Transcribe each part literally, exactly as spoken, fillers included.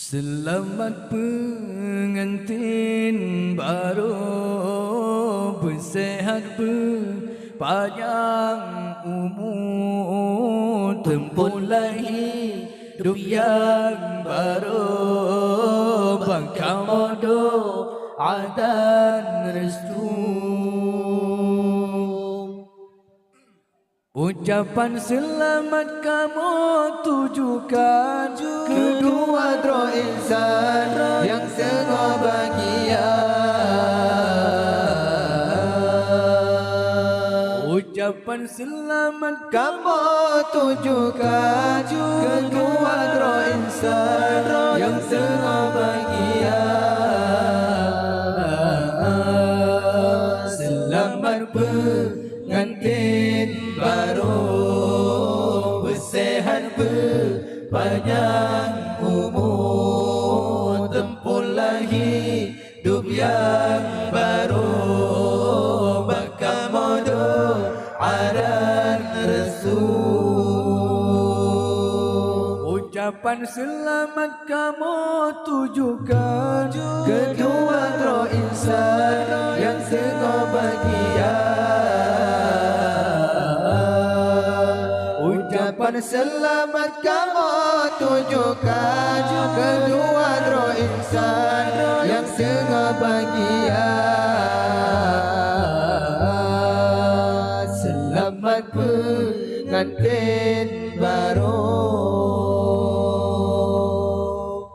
Seulamat peungantin barô, beuseuhat beupanyang umu, teumpat lahé dub nyang barô, bak kamoe doa dan restu. Ucapan seulamat kamoe tujukan keu dua droe insan nyang singoh bahagia. Ucapan seulamat kamoe tujukan keu dua droe insan nyang singoh bahagia. Seulamat peu- ngantin barô, beuseuhat beupanyang umu, teumpat lahé dub nyang barô, bak kamoe doa dan restu. Ucapan seulamat kamoe tujukan keu dua droe insan nyang singoh bahagia. Ucapan seulamat kamoe tujukan keu dua droe insan nyang singoh bahagia. Seulamat peungantin barô.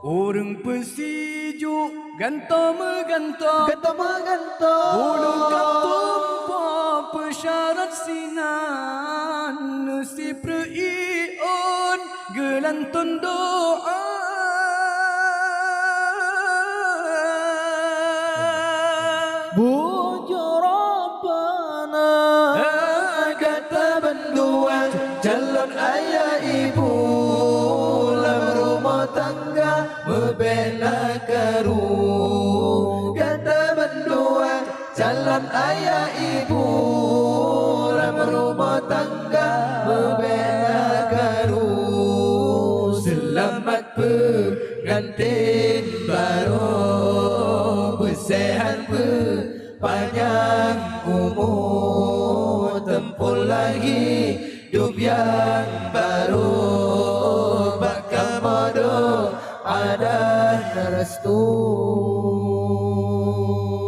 Ureuëng peusijuek gantoe meugantoe, gantoe meugantoe. Ulôn ka tumpôk peusyarat sinan, neusipreuh iôn geulanton doa. Bujur Rabbana, gata bandua calon ayah ibu lam rumoh tangga meubela karu. Gata bandua calon ayah ibu lam rumoh tangga meubela karu. Seulamat peungantin barô, beuseuhat beupanyang umu, teumpat lahé dub nyang barô, bak kamoe doa dan restu.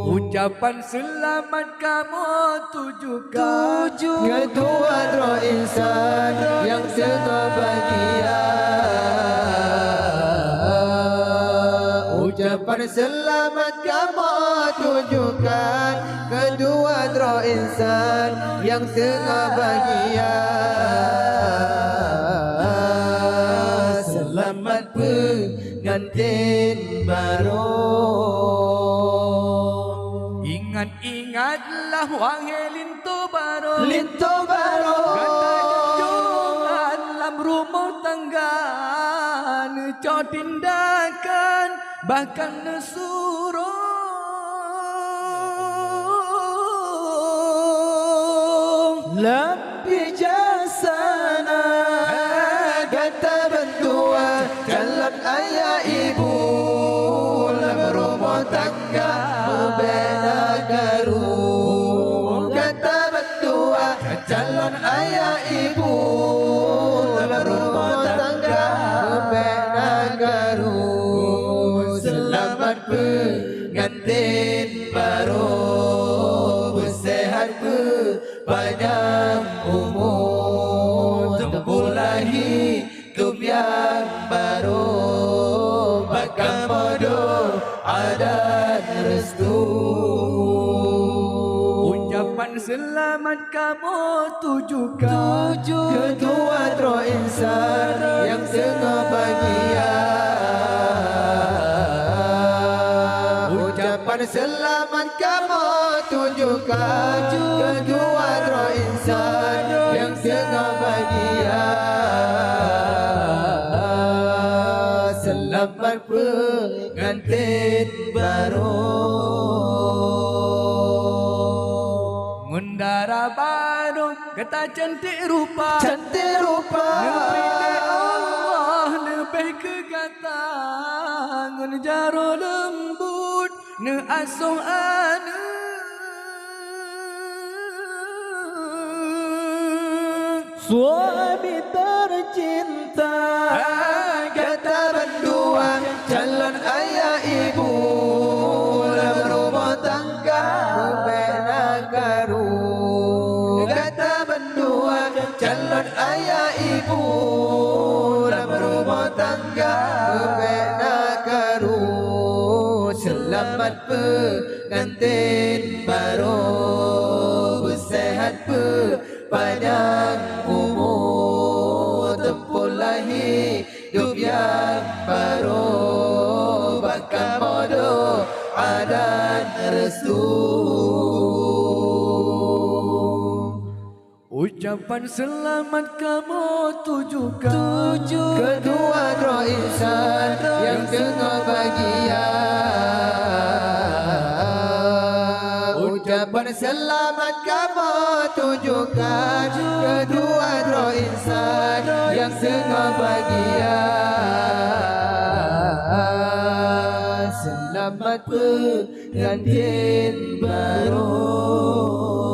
Ucapan seulamat kamoe tujukan keu dua droe insan nyang singoh bahagia. Ucapan seulamat kamoe tujukan keu dua droe insan nyang singoh bahagia. Seulamat peungantin barô. Ingat-ingatlah wahé linto barô. Linto barô. Gata junjungan lam rumoh tangga, neucok tindakan bahkan neusurong. Lam bijaksana gata bandua calon ayah ibu lam rumoh tangga meubela karu. Gata bandua calon ayah ibu lam rumoh tangga meubela karu. Seulamat peungantin barô, beuseuhat beupanyang umu, teumpat lahé dub nyang barô, bak kamoe doa dan restu. Ucapan seulamat kamoe tujukan keu dua droe insan nyang singoh bahagia. Ucapan seulamat kamoe tujukan keu dua droe insan nyang singoh bahagia. Seulamat peungantin barô. Ngon dara barô gata cantik rupa. Cantik rupa. Neubri lé Allah leubeh keu gata. Jaroe leumbot neuasoh aneuëk. Suami tercinta, gata bandua calon ayah ibu lam rumoh tangga, bèk na karu. Gata bandua calon ayah ibu lam rumoh tangga, bèk na karu. Seulamat peugantin baroe, beuseuhat peupanjang umu, teumpuh lahé dup nyang baroe, bak kamoe doa dan restu. Ucapan seulamat kamoe tujukan, tujukan keudua droe insan nyang teungoh bahagia. Ucapan seulamat kamoe tujukan keudua droe insan nyang teungoh bahagia. Seulamat peugantin baroe.